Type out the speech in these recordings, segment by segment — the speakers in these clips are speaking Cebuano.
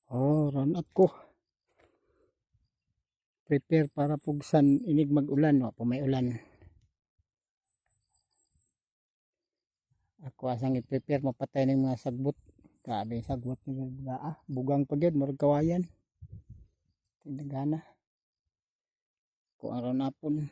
Oh, run up ko. Prepare para pugsan inig mag-ulan, wa pa may ulan. Ako asang i-prepare mapatay ng mga sagbot. Grabe yung sagbot ni ah, bugang pa gyud, murag kawayan. Tinagana. Ko ang round upon.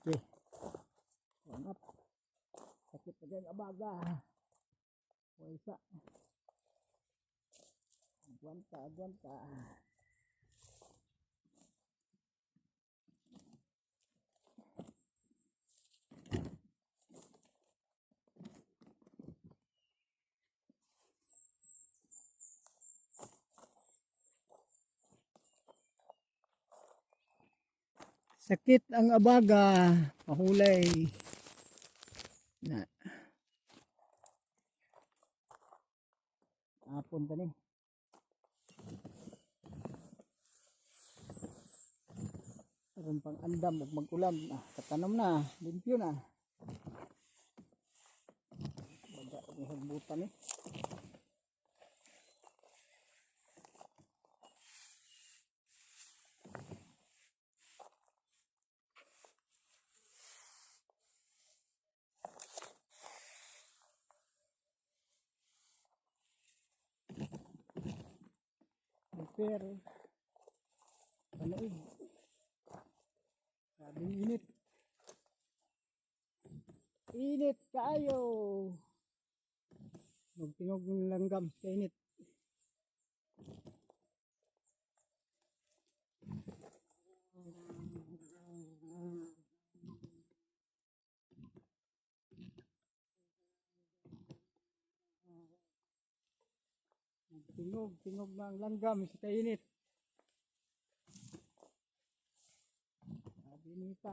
Okay. Round up. Sakit pa dyan abaga. Wala. Aguanta, aguanta. Sakit ang abaga, mahulay. Na. Apon pa ni. Aron pang andam ug mag-ulan, ah, katanom na, limpyo na. Baga ni hagbutan ni. Prepare. Ano eh. Grabing init. Init kaayo. Magtingog ng langgam sa init. Tingog, tingog ng langgam sa kainit. Grabe inita.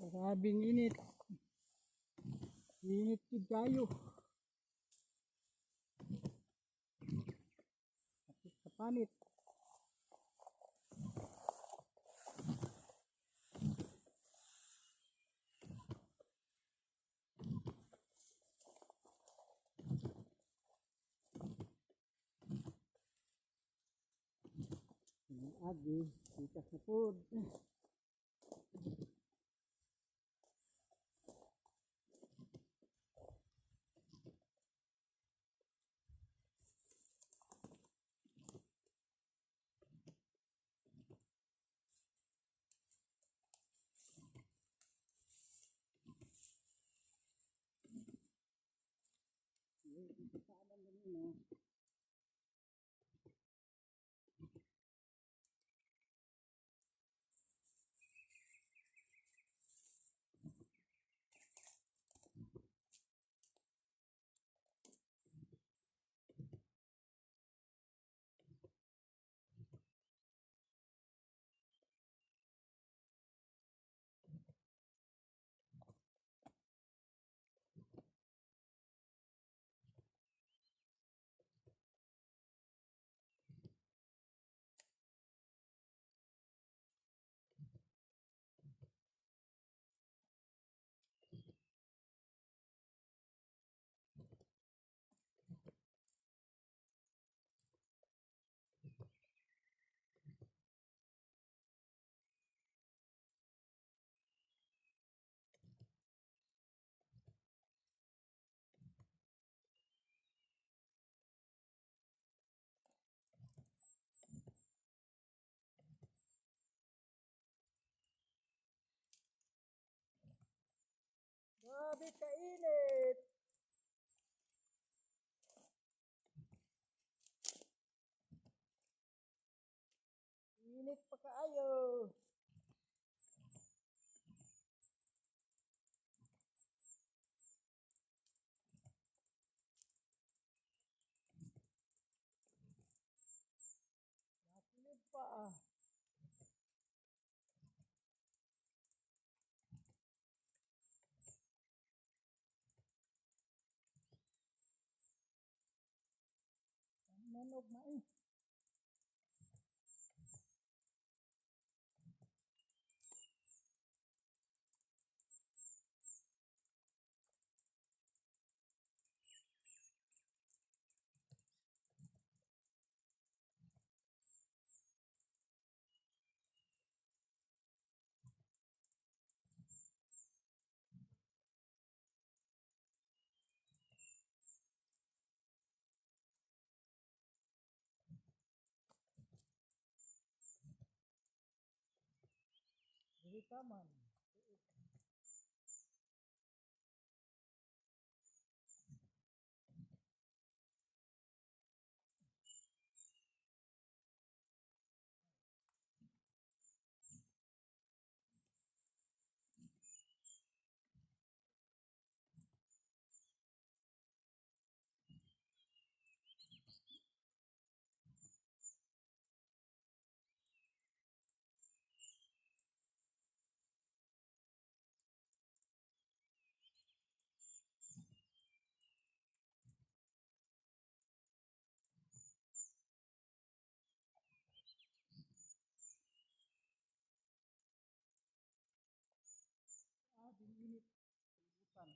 Grabing init. Init gid kayo. Sakit sa panit. Agi, kita sa food. Grabe kainit. Init pa kaayo. Paa. Nanog mais. Dili taman. Ah, init. Utan.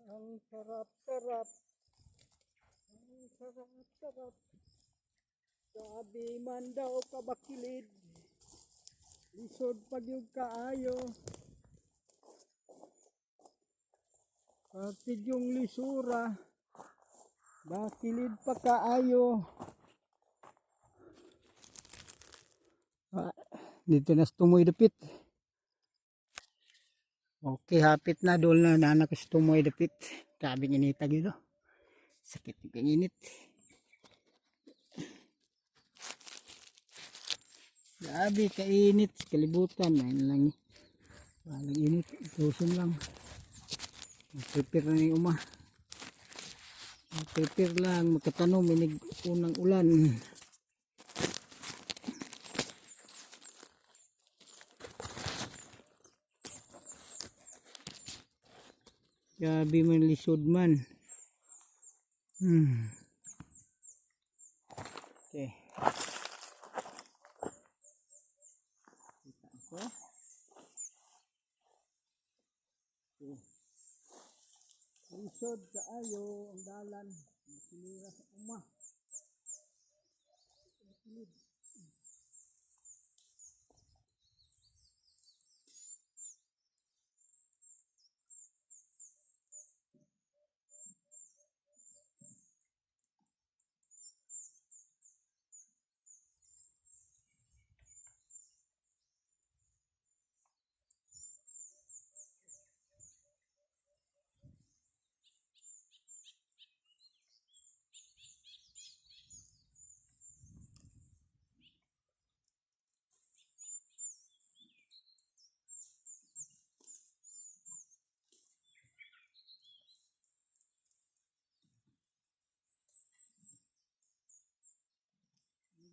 Ang sarap-sarap. Ang sarap-sarap. Sabi man daw kabakilid. Lisod pag yung kaayo. Kapit yung lisura. Bakilid pa kaayo. Ah, dito na tumoy dapit. Okay, hapit na dool na nanak sa tumoy dapit. Grabing inita gito. Sakit yung init. Grabe kainit sa kalibutan. Ayun lang. Walang init. Tuson lang. Prepare na yung uma. Prepare lang. Magkatanom. Inig unang ulan. Grabe man lisod man. Okay. Kita ko. Okay. Lisod kaayo ang dalan. Masinira sa uma. Kilid.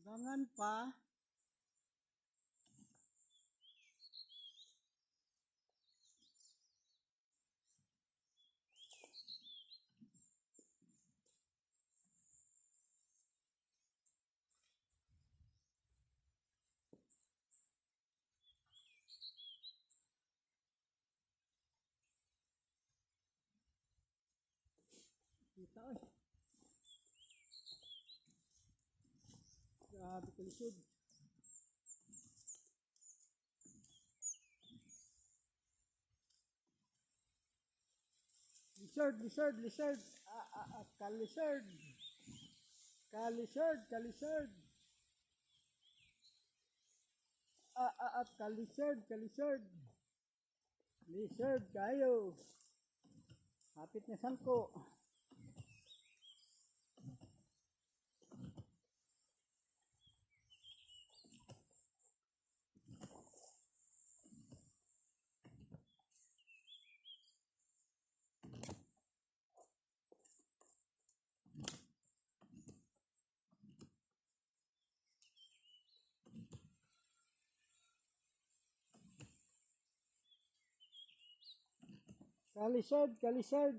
Bugangan pa. Kita oy. Grabe kalisod. Lizard, lizard, lizard. Ah, ah, ah, kalizard. Kalizard, kalizard. Ah, ah, ah, kalizard, kalizard. Lizard kayo. Hapit na sangko. Kalisod, kalisod.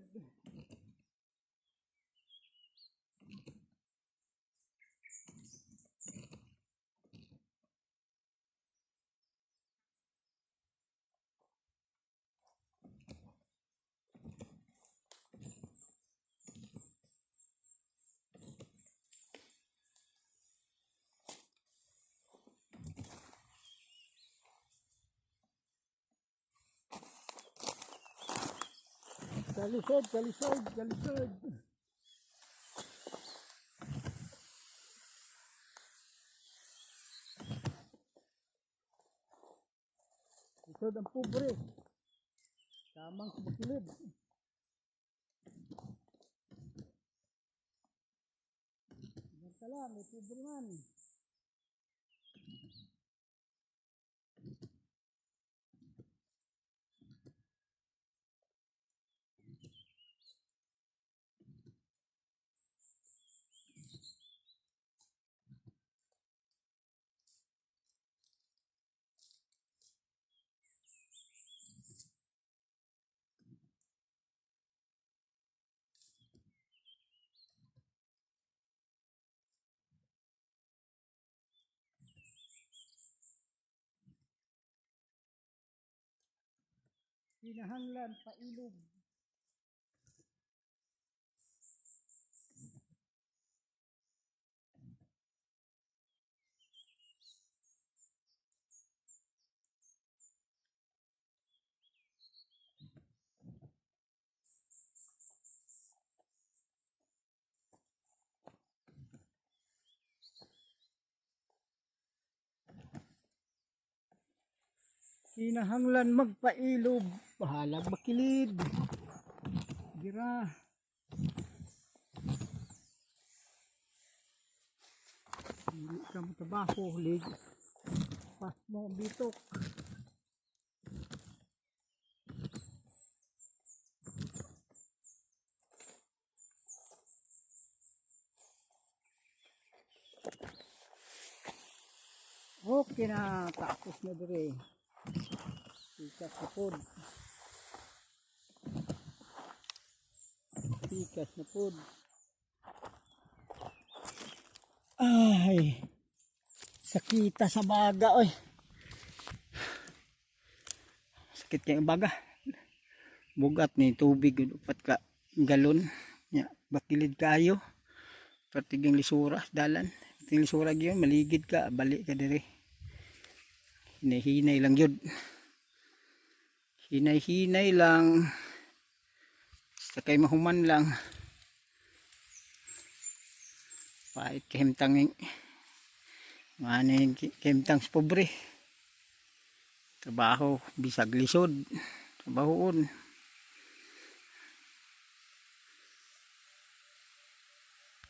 Kalisod, kalisod, kalisod. Lisod ang pobre. Tamang kumakilid. Ganun ka lang, may pobre man. Kinahanglan pailog. Kinahanglan magpailob, bahalag makilid. Gira. Dili ka motrabaho, lig. Pas mo bitok. Okay na, tapos na dire. Pikas na pod. Pikas na pod. Ay, sakita sa baga, oy. Sakit kay baga. Bugat ni tubig, 4 ka galon. Nya, bakilid kayo. Pertiging lisura, dalan. Pertiging lisura gyud, maligid ka, balik ka dire. Hinay-hinay lang yun. Hinay-hinay lang. Basta kay mahuman lang. Pait kahimtang maning kahimtang sa pobre. Trabaho, bisag lisod. Trabahoon.